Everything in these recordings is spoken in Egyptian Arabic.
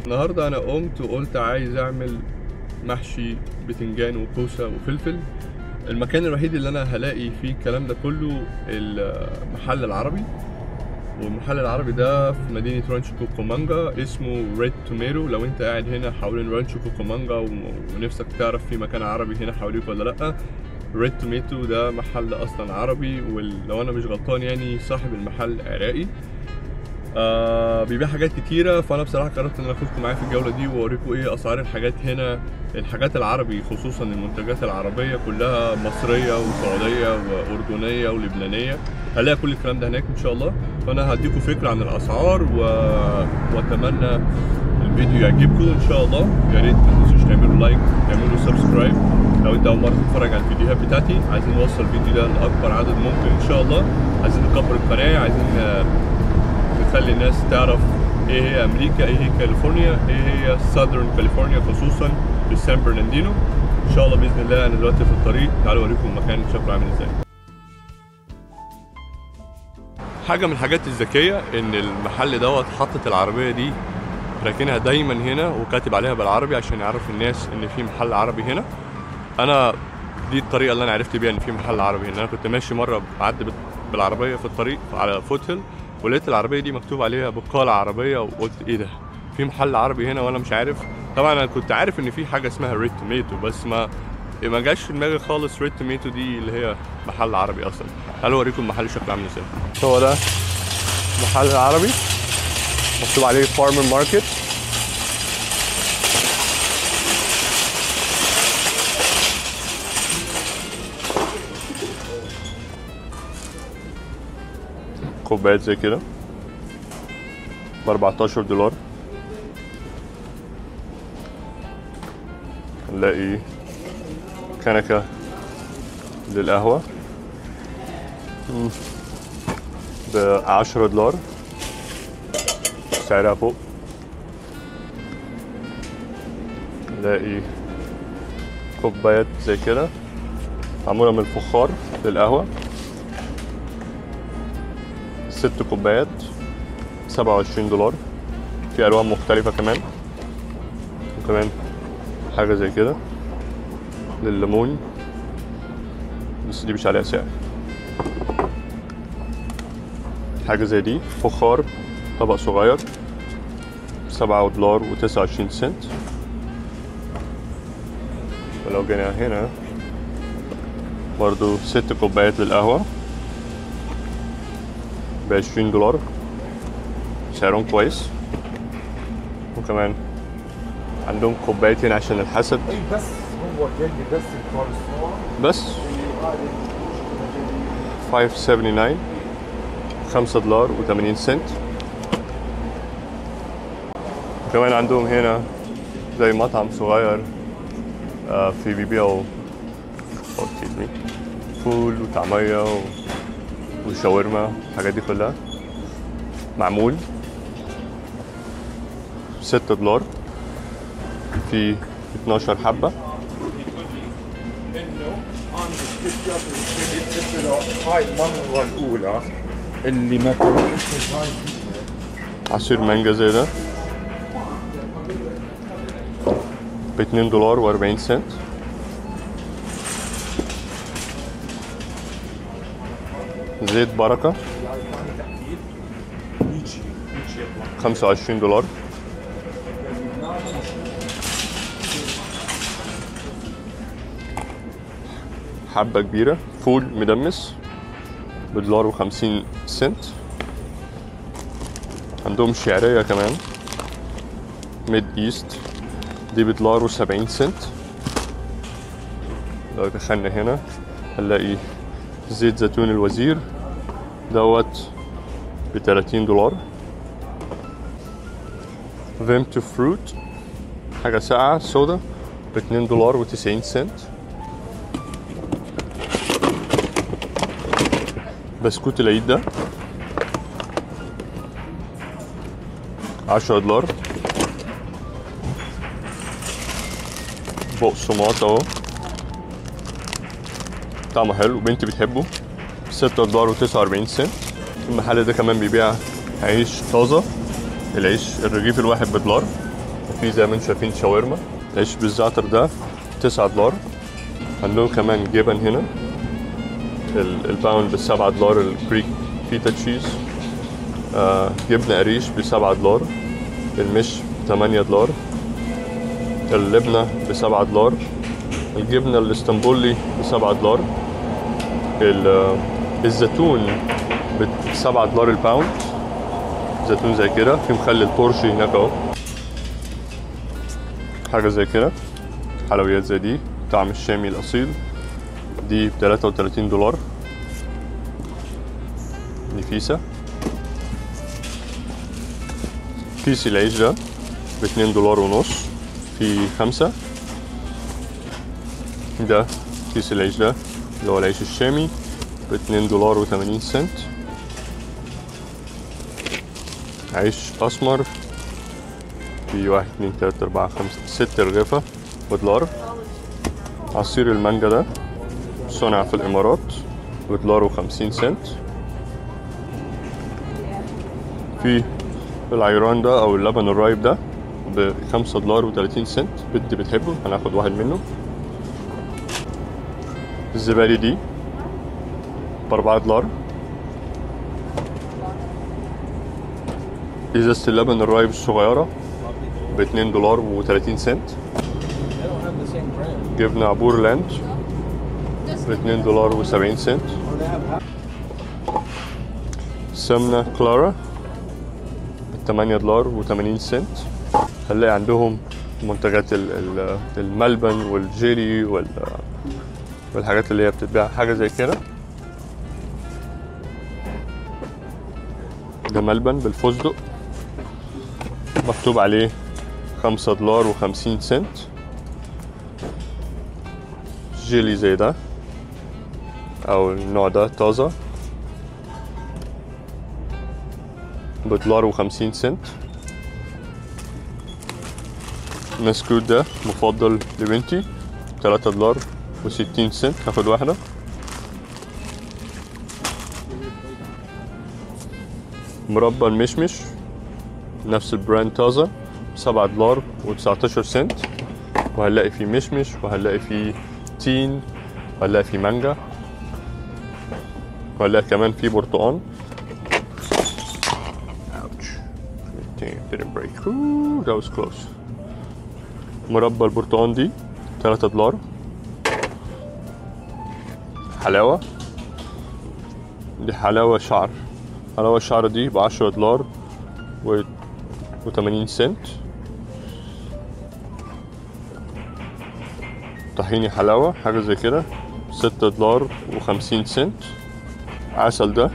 النهارده انا قمت وقلت عايز اعمل محشي بتنجان وكوسه وفلفل. المكان الوحيد اللي انا هلاقي فيه الكلام ده كله المحل العربي، والمحل العربي ده في مدينة رانشو كوكومانجا، اسمه Red Tomato. لو انت قاعد هنا حوالين رانشو كوكومانجا ونفسك تعرف في مكان عربي هنا حواليك ولا لأ، Red Tomato ده محل اصلا عربي، ولو انا مش غلطان يعني صاحب المحل عراقي. بيبيع حاجات كتيرة، فانا بصراحة قررت ان انا اخدكم معايا في الجولة دي واوريكم ايه اسعار الحاجات هنا، الحاجات العربي خصوصا المنتجات العربية كلها مصرية وسعودية واردنية ولبنانية. هلاقي كل الكلام ده هناك ان شاء الله، فانا هديكم فكرة عن الاسعار واتمنى الفيديو يعجبكم ان شاء الله. يا ريت ما تنسوش تعملوا like، تعملوا subscribe لو انت اول مرة تتفرج على الفيديوهات بتاعتي. عايزين نوصل الفيديو ده لاكبر عدد ممكن ان شاء الله، عايزين نكبر القناة، عايزين نخلي الناس تعرف ايه هي امريكا، ايه هي كاليفورنيا، ايه هي Southern California خصوصا في سان برناردينو. ان شاء الله باذن الله انا دلوقتي في الطريق، تعالوا اوريكم المكان شكله عامل ازاي. حاجة من الحاجات الذكية ان المحل دوت حاطط العربية دي راكنها دايما هنا وكاتب عليها بالعربي عشان يعرف الناس ان في محل عربي هنا. انا دي الطريقة اللي انا عرفت بيها ان في محل عربي هنا. انا كنت ماشي مرة بعدي بالعربية في الطريق على Foothill ولقيت العربية دي مكتوب عليها بقاله عربية، وقلت ايه ده، في محل عربي هنا وانا مش عارف. طبعا انا كنت عارف ان في حاجة اسمها Red Tomato، بس ما جاش في دماغي خالص Red Tomato دي اللي هي محل عربي اصلا. تعالوا اوريكم المحل شكله عامل ازاي. هو ده المحل العربي، مكتوب عليه farmer market. كوبايات زي كده ب 14 دولار. نلاقي كنكة للقهوة ب 10 دولار سعرها فوق. نلاقي كوبايات زي كده معمولة من الفخار للقهوة، 6 كوبايات 27 دولار، في ألوان مختلفة كمان. وكمان حاجة زي كده للليمون، بس دي مش عليها سعر. حاجة زي دي فخار طبق صغير 7.29 دولار. ولو جينا هنا برضو 6 كوبايات للقهوة ب 20 دولار، سعرهم كويس. وكمان عندهم كوبايتين عشان الحسد. بس هو جاي بس بس 5.79، 5 دولار و80 سنت. كمان عندهم هنا زي مطعم صغير في بيبيعوا فول وطعمية وشاورما، الحاجات دي كلها. معمول 6 دولار في 12 حبة. هاي المرة الأولى اللي ما عصير مانجا زي ده ب 2 دولار و40 سنت. زيت بركة 25 دولار. حبة كبيرة فول مدمس بدولار و50 سنت. عندهم شعرية كمان Mideast دي بدولار و70 سنت. لو دخلنا هنا هنلاقي زيت زيتون الوزير دوت ب 30 دولار. فيمتو fruit حاجة ساقعة سودا ب 2 دولار و90 سنت. بسكوت العيد ده 10 دولار. بقسماط اهو طعمه حلو، بنتي بتحبه، 6 دولار و49 سنت. المحل ده كمان بيبيع عيش طازة، العيش الرغيف الواحد بدولار. وفي زي ما انتم شايفين شاورما. العيش بالزعتر ده $9. عندهم كمان جبن هنا، ال pound ب$7، ال Greek feta cheese. جبنة قريش ب$7، المش ب$8، اللبنة ب$7، الجبنة الاسطنبولي ب$7، الزيتون ب$7 ال pound، زيتون زي كده. في مخلل ترشي هناك اهو، حاجة زي كده. حلويات زي دي طعم الشامي الأصيل، دي ب$33. نفيسة. كيس العيش ده ب$2.50 في 5. ده كيس العيش ده اللي هو العيش الشامي ب$2.80. عيش أسمر في 1 2 3 4 5 6 رغيفة ب$. عصير المانجا ده صنع في الإمارات ب$1.50. في العيران ده أو اللبن الرايب ده ب$5.30، بنتي بتحبه هناخد واحد منه. الزبادي دي ب$4. إزازة اللبن الرايب الصغيرة ب$2.30. جبنة عبور لاند ب$2.70. سمنة كلارا ب$8.80. هنلاقي عندهم منتجات الملبن والجيلي والحاجات اللي هي بتتباع، حاجة زي كده. ده ملبن بالفستق مكتوب عليه $5.50. جيلي زي ده او النوع ده طازة ب$1.50. المسكوت ده مفضل لبنتي $3.60، هاخد واحدة. مربى المشمش نفس ال brand طازة $7.19. وهنلاقي فيه مشمش، وهنلاقي فيه تين، وهنلاقي فيه مانجا، وهنلاقي كمان فيه برتقان. Ouch. Didn't break. Ooh, that was close. مربى البرتقان دي $3. حلاوة، دي حلاوة شعر، حلاوة الشعر دي ب$10.80. طحيني حلاوة حاجة زي كده $6.50. عسل ده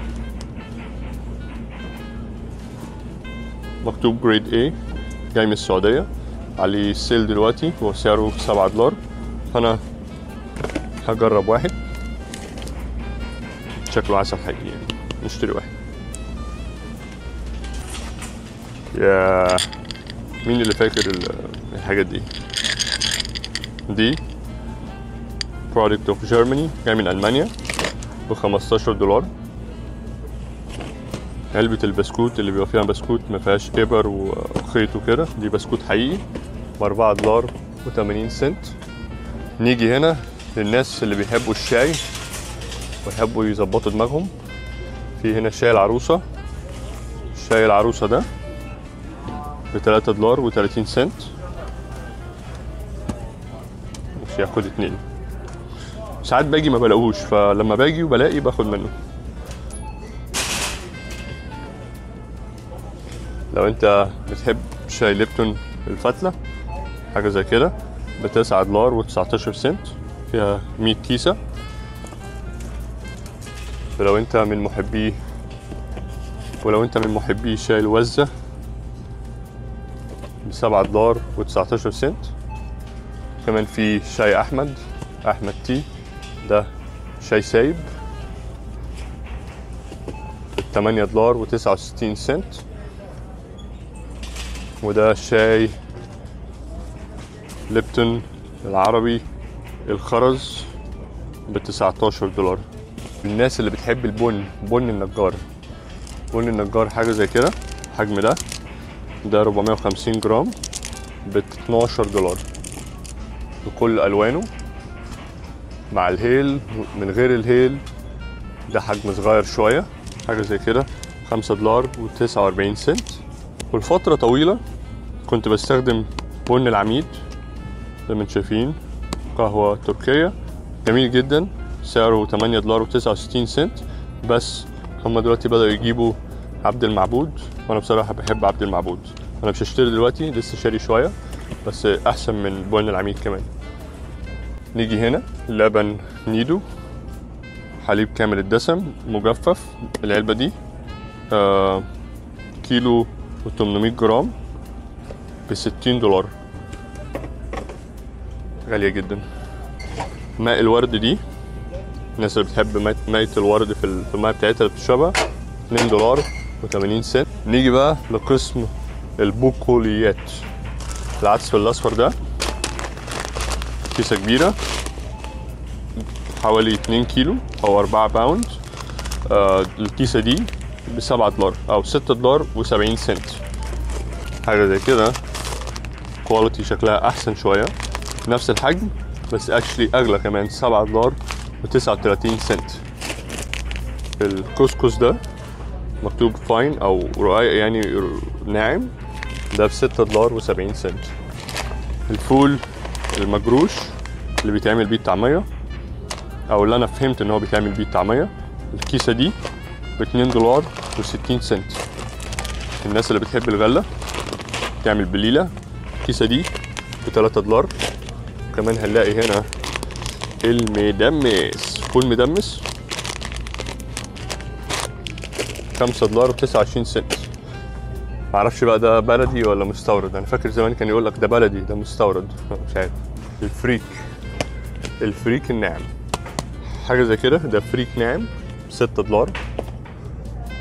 مكتوب grade A جاي من السعودية، عليه sale دلوقتي وسعره $7، فأنا هجرب واحد، شكله عسل حقيقي يعني، نشتري واحد. يا مين اللي فاكر الحاجات دي؟ دي product of Germany جاي من ألمانيا ب$15. علبة البسكوت اللي بيبقى فيها بسكوت ما فيهاش إبر وخيط وكده، دي بسكوت حقيقي ب$4.80. نيجي هنا للناس اللي بيحبوا الشاي ويحبوا يظبطوا دماغهم. في هنا شاي العروسة، شاي العروسة ده ب$3.30، مش ياخد 2. ساعات باجي ما بلاقوش، فلما باجي وبلاقي باخد منه. لو انت بتحب شاي ليبتون الفتلة حاجة زي كده ب$9.19، فيها 100 كيسة. ولو انت من محبي شاي الوزة ب$7.19. كمان في شاي أحمد، أحمد تي، ده شاي سايب ب$8.69. وده شاي ليبتون العربي الخرز ب$19. الناس اللي بتحب البن، بن النجار، بن النجار حاجة زي كده، الحجم ده، ده 450 جرام ب 12 دولار بكل الوانه، مع الهيل من غير الهيل. ده حجم صغير شوية، حاجة زي كده 5 دولار و49 سنت. والفترة طويلة كنت بستخدم بن العميد زي ما انتم شايفين، قهوة تركيه جميل جدا، سعره 8 دولار و69 سنت. بس هما دلوقتي بدأوا يجيبوا عبد المعبود، وانا بصراحة بحب عبد المعبود. انا مش هشتري دلوقتي، لسه شاري شوية، بس احسن من بن العميد كمان. نيجي هنا لبن نيدو، حليب كامل الدسم مجفف. العلبة دي كيلو و800 جرام ب60 دولار، غالية جدا. ماء الورد دي، الناس اللي بتحب مية الورد في المية بتاعتها اللي بتشربها، 2 دولار و80 سنت. نيجي بقى لقسم البقوليات. العدس الاصفر ده كيسة كبيرة حوالي 2 كيلو او 4 pound. الكيسة دي ب 7 دولار او 6 دولار و70 سنت، حاجة زي كده. quality شكلها احسن شوية، نفس الحجم بس actually اغلى كمان، 7 دولار و39 سنت. الكسكس ده مكتوب fine او رقيق يعني ناعم، ده ب 6 دولار و70 سنت. الفول المجروش اللي بيتعمل بيه الطعمية، او اللي انا فهمت ان هو بيتعمل بيه الطعمية، الكيسة دي ب 2 دولار و60 سنت. الناس اللي بتحب الغلة تعمل بليلة، الكيسة دي ب 3 دولار. كمان هنلاقي هنا المدمس، فول مدمس 5 دولار و29 سنت. معرفش بقى ده بلدي ولا مستورد، انا فاكر زمان كان يقول لك ده بلدي ده مستورد، مش عارف. الفريك، الفريك الناعم، حاجة زي كده، ده فريك ناعم 6 دولار.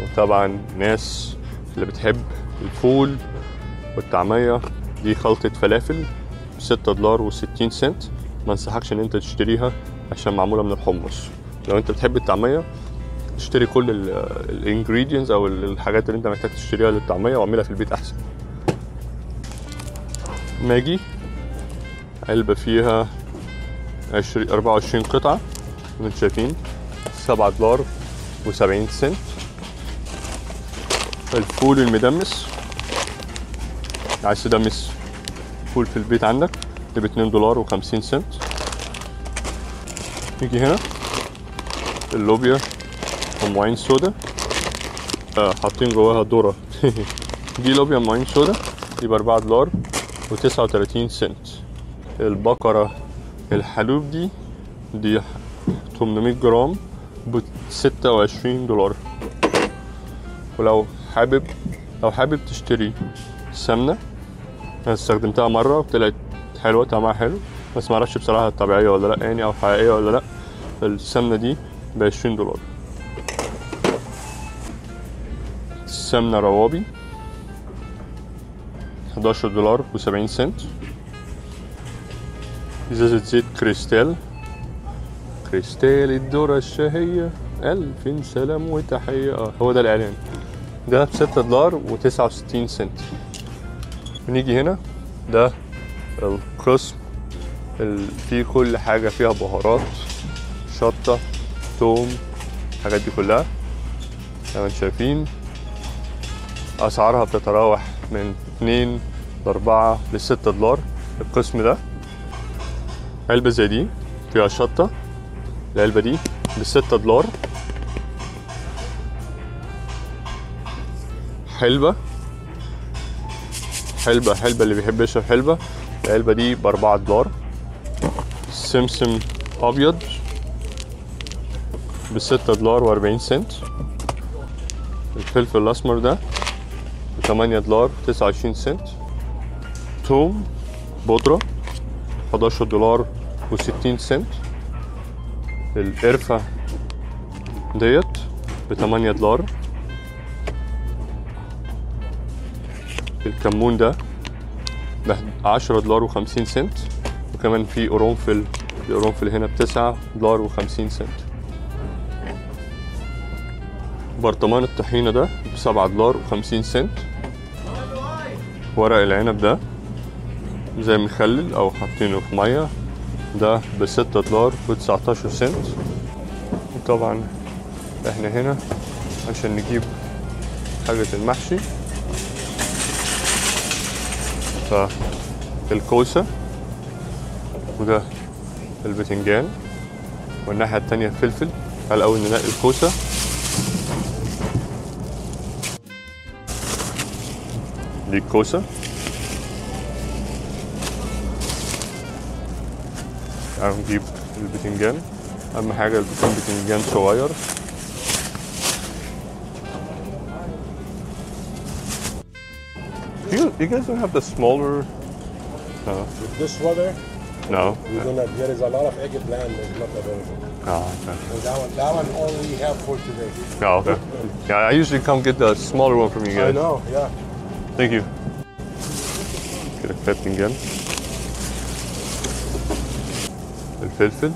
وطبعا ناس اللي بتحب الفول والطعميه، دي خلطه فلافل 6 دولار و60 سنت. ما انصحكش ان انت تشتريها عشان معمولة من الحمص. لو انت بتحب الطعمية اشتري كل ال ingredients او الحاجات اللي انت محتاج تشتريها للطعميه واعملها في البيت احسن. ماجي علبة فيها 24 قطعه زي ما انتم شايفين، 7 دولار و70 سنت. الفول المدمس، عايز تدمس فول في البيت عندك، ده ب 2 دولار و50 سنت. نيجي هنا اللوبيا ام عين سودا، حاطين جواها ذره. دي لوبيا ام عين سودا، دي ب 4 دولار و39 سنت. البقرة الحلوب دي 800 جرام ب 26 دولار. ولو حابب تشتري سمنة، انا استخدمتها مرة وطلعت حلوة، طعمها حلو، بس معرفش بصراحة طبيعية ولا لأ يعني، أو حقيقية ولا لأ. السمنة دي ب 20 دولار. السمنة روابي 11 دولار و70 سنت. إزازة زيت كريستال، كريستال الذرة الشهية، ألف سلام وتحية، هو ده الإعلان، ده ب 6 دولار و69 سنت. بنيجي هنا ده القسم اللي فيه كل حاجة فيها بهارات، شطة، توم، الحاجات دي كلها زي ما انتم شايفين. أسعارها بتتراوح من 2 ل 4 ل 6 دولار. القسم ده علبة زي دي فيها شطة، العلبة دي ب 6 دولار. حلبة، حلبة حلبة اللي بيحب يشرب حلبة، العلبة دي ب 4 دولار. سمسم أبيض ب 6 دولار و40 سنت. الفلفل الأسمر ده ب 8 دولار 29 سنت. توم بودرة 11 دولار و60 سنت. القرفة ديت ب 8 دولار. الكمون ده ب 10 دولار و50 سنت. وكمان في قرنفل، القرنفل هنا ب 9 دولار و50 سنت. برطمان الطحينة ده ب 7 دولار و50 سنت. ورق العنب ده زي مخلل او حاطينه في مية، ده ب$6.19. وطبعا احنا هنا عشان نجيب حاجة المحشي، فالكوسة وده البتنجان، والناحية التانية فلفل. تعال الأول ننقي الكوسة. دي الكوسة. تعالوا نجيب البتنجان، أهم حاجة يكون بتنجان صغير. You guys don't have the smaller? No. With this weather? No. We do not. There is a lot of eggplant that's not available. Oh, okay. So that one only we have for today. Oh, okay. Yeah, I usually come get the smaller one from you guys. I know, yeah. Thank you. كده كفاية بتنجان. الفلفل.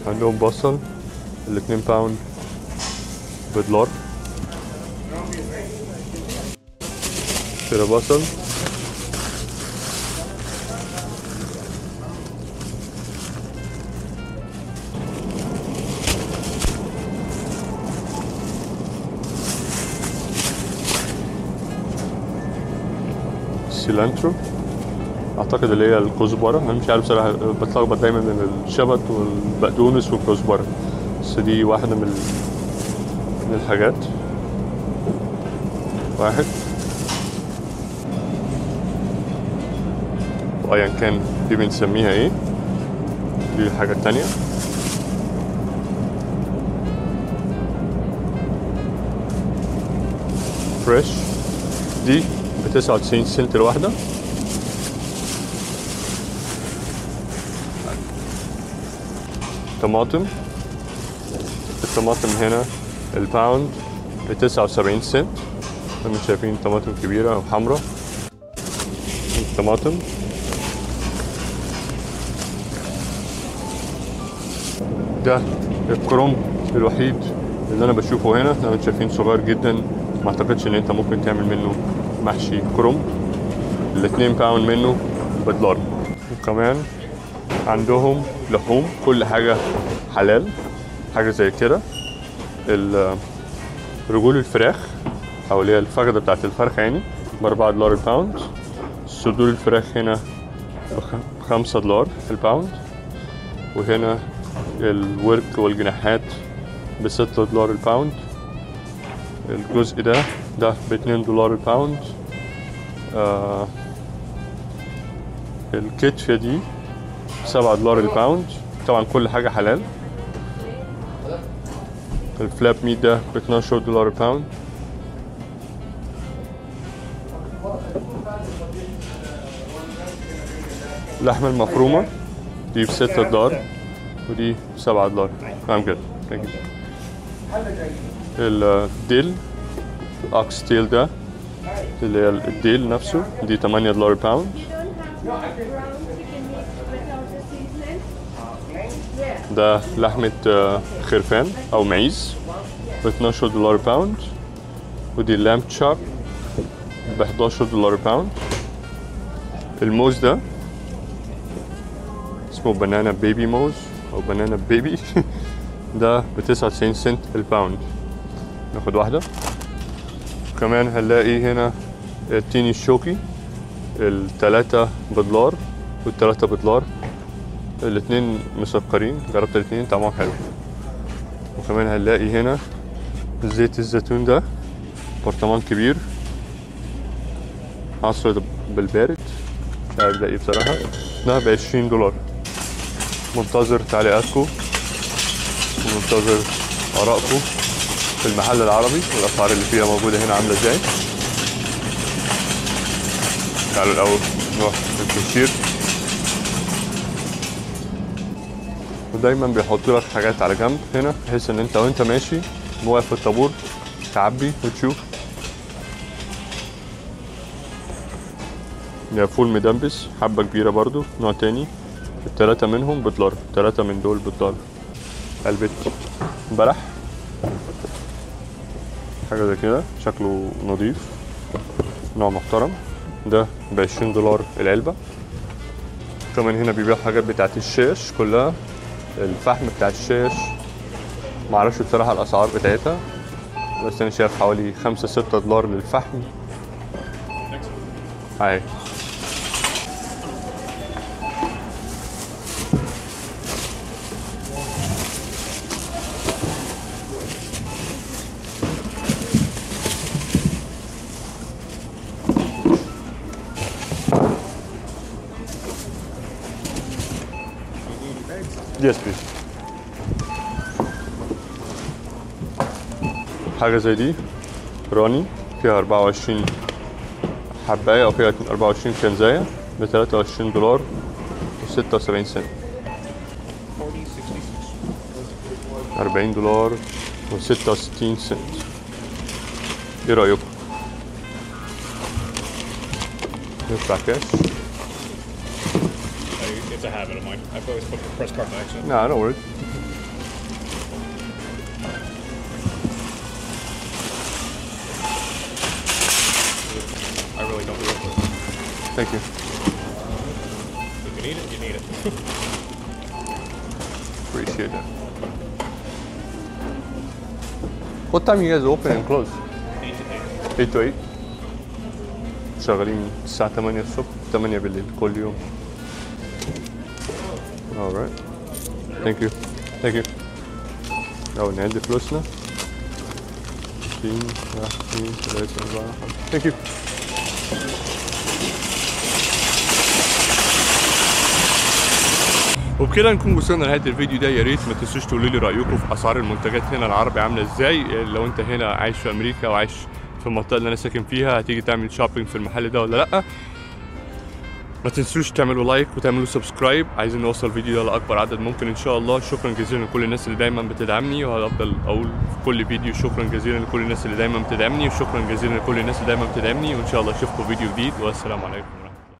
عندهم بصل 2 pound ب$. كده بصل. cilantro اعتقد اللي هي الكزبره، انا مش عارف بصراحة، بتلخبط دايما بين الشبت والبقدونس والكزبره، بس دي واحدة من الحاجات. واحد وايا كان دي بنسميها ايه، دي الحاجة التانية. fresh دي ب99 سنت الواحدة. طماطم، الطماطم هنا ال pound ب79 سنت، زي ما شايفين طماطم كبيرة وحمراء. الطماطم ده الكرنب الوحيد اللي انا بشوفه هنا، زي ما شايفين صغير جدا، ما اعتقدش ان انت ممكن تعمل منه محشي كرنب. 2 pound منه ب$. وكمان عندهم لحوم، كل حاجة حلال، حاجة زي كده. رجول الفراخ أو اللي هي الفخدة بتاعت الفرخة يعني ب$4 ال pound. صدور الفراخ هنا ب$5 ال pound. وهنا الورك والجناحات ب$6 ال pound. الجزء ده ب$2 ال pound. الكتفة دي $7 ال pound. طبعا كل حاجة حلال. ال flap meat ده ب$12 ال pound. اللحمة المفرومة دي ب$6 ودي ب$7. I'm good. Thank you. الديل ox tail ده اللي هي الديل نفسه دي $8 ال pound. ده لحمة خرفان أو معيز ب$12 pound. ودي lamb chop ب$11 pound. الموز ده اسمه banana baby موز أو banana baby ده ب99 سنت ال pound. ناخد واحدة. كمان هنلاقي هنا التين الشوكي، 3 ب$، وال3 ب$، الاتنين مسكرين، جربت الاتنين طعمهم حلو. وكمان هنلاقي هنا زيت الزيتون ده برطمان كبير عصر بالبارد، مش عارف ده ايه بصراحة، ده ب$20. منتظر تعليقاتكم ومنتظر آرائكم في المحل العربي والأسعار اللي فيها موجودة هنا عاملة ازاي. تعالوا الأول نروح الكاشير. ودايما بيحطوا لك حاجات على جنب هنا بحيث ان انت وانت ماشي واقف في الطابور تعبي وتشوف. ده فول مدمبس حبة كبيرة برضو، نوع تاني. التلاتة منهم بدولار، تلاتة من دول بدولار. علبة بلح حاجة زي كده، شكله نظيف، نوع محترم. ده ب20 دولار العلبة. كمان هنا بيبيع حاجات بتاعت الشاش كلها، الفحم بتاع الشاش. معرفش بصراحة الأسعار بتاعتها، بس أنا شايف حوالي 5-6 دولار للفحم. هاي. Yes please. حاجة زي دي راني فيها 24 حباية أو فيها 24 كنزاية ب 23 دولار و76 سنت. 40 دولار و66 سنت. ايه رأيكم؟ ندفع كاش؟ It's a habit of mine. I've always put the press card by accident. No, don't worry. I really don't feel it. Thank you. If you need it, you need it. Appreciate it. What time you guys open and close? 8 to 8. 8 to 8. شغالين الساعة 8 الصبح 8 بالليل كل يوم. Alright. Thank you. Thank you. أو نعد فلوسنا. 2 1 2 3 4 5. Thank you. وبكده نكون وصلنا لنهاية الفيديو ده. يا ريت ما تنسوش تقولوا لي رايكم في اسعار المنتجات هنا العربي عامله ازاي. لو انت هنا عايش في امريكا وعايش في المنطقة اللي انا ساكن فيها، هتيجي تعمل shopping في المحل ده ولا لا؟ ما تنسوش تعملوا like وتعملوا subscribe، عايزين نوصل الفيديو ده لاكبر عدد ممكن ان شاء الله. شكرا جزيلا لكل الناس اللي دايما بتدعمني، وهفضل اقول في كل فيديو شكرا جزيلا لكل الناس اللي دايما بتدعمني، وشكرا جزيلا لكل الناس اللي دايما بتدعمني، وان شاء الله اشوفكم في فيديو جديد، والسلام عليكم.